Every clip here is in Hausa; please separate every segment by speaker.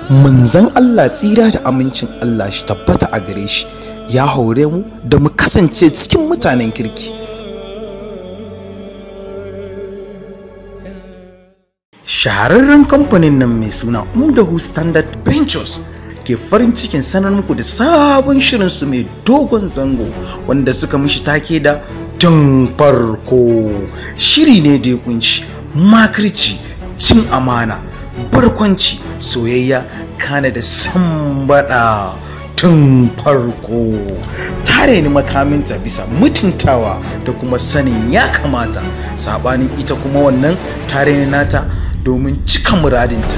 Speaker 1: Manzon Allah tsira da amincin Allah shi tabbata a gare shi ya hore mu da mu kasance cikin mutanen kirki. Shahararren kamfanin nan mai suna Umdahu Standard Ventures ke farin cikin sanar muku da sabon shirinsu mai dogon zango wanda suka mishi take da Tun Farko. Shiri ne da ya kunshi makirci, cin amana, barkwanci, soyayya, kana da sambada. Tun farko tare ni makaminta bisa mutuntawa da kuma sanin ya kamata, sabanin ita kuma wannan tare ni nata domin cika muradinta.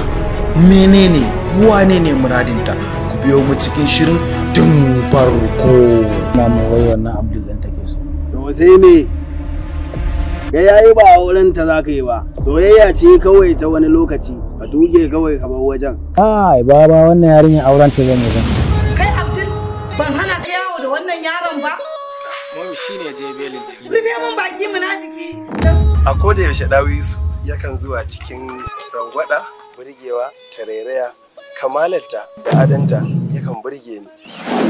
Speaker 1: Menene wane ne muradinta? Ku biyo mu cikin shirin Tun Farko.
Speaker 2: Na mu wai wannan Abdul din take so.
Speaker 3: To sai me? Ga yayi ba auren ta zaka yi ba. Soyayya ce kawai ta wani lokaci. Ka tuge kawai ka bar wajen.
Speaker 2: Ai baba, wannan yarinya auren ta zan yi.
Speaker 4: Kai Abdul, ban hana ka yawo da wannan yaron ba.
Speaker 5: Mun shine je belin.
Speaker 4: Rufe mun baki munafiki.
Speaker 5: A koda yaushe Dawisu yakan zuwa cikin rangwada, burgewa, tarairaya, kamalarta da adanta yakan burge ni.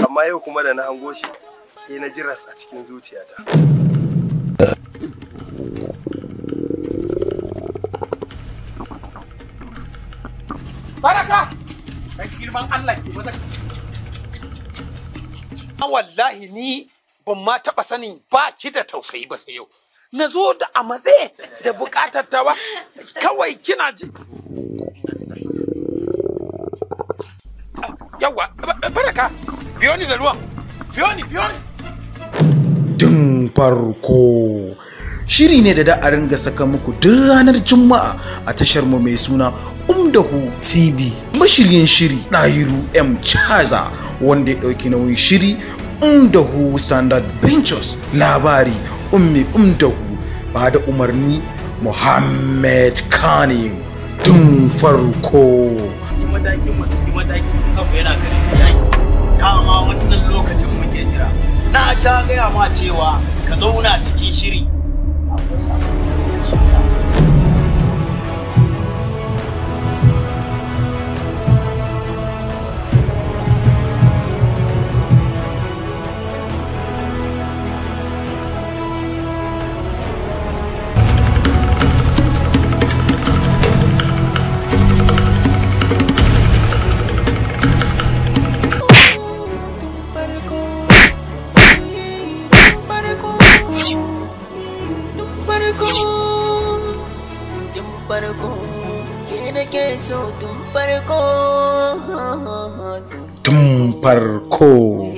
Speaker 5: Amma yau kuma da na hango shi, ke na jiras a cikin zuciyata.
Speaker 6: Baraka! Kai girman Allah ki maza. Wallahi ni ban ma taɓa sanin ba ki da tausayi ba sai yau. Na zo da a matse da buƙatar tawa kawai kina ji. Yawwa, Baraka, biyo ni da ruwan. Biyo ni, biyo ni.
Speaker 1: Tun Farko shiri ne da da a ringa saka muku duk ranar Juma'a a tashar mu mai suna Umdahu TV. Mashiryin shiri Ɗahiru M Chaza, wanda ya ɗauki nauyin shiri Umdahu Standard Ventures. Labari Ummi Umdahu, ba da umarni Muhammad Kanim. Tun Farko.
Speaker 7: Matakin matakin kanmu yana garin yaki. Dama wannan lokacin muke jira. Na sha gaya ma cewa ka zauna cikin shiri.
Speaker 1: Tun Farko.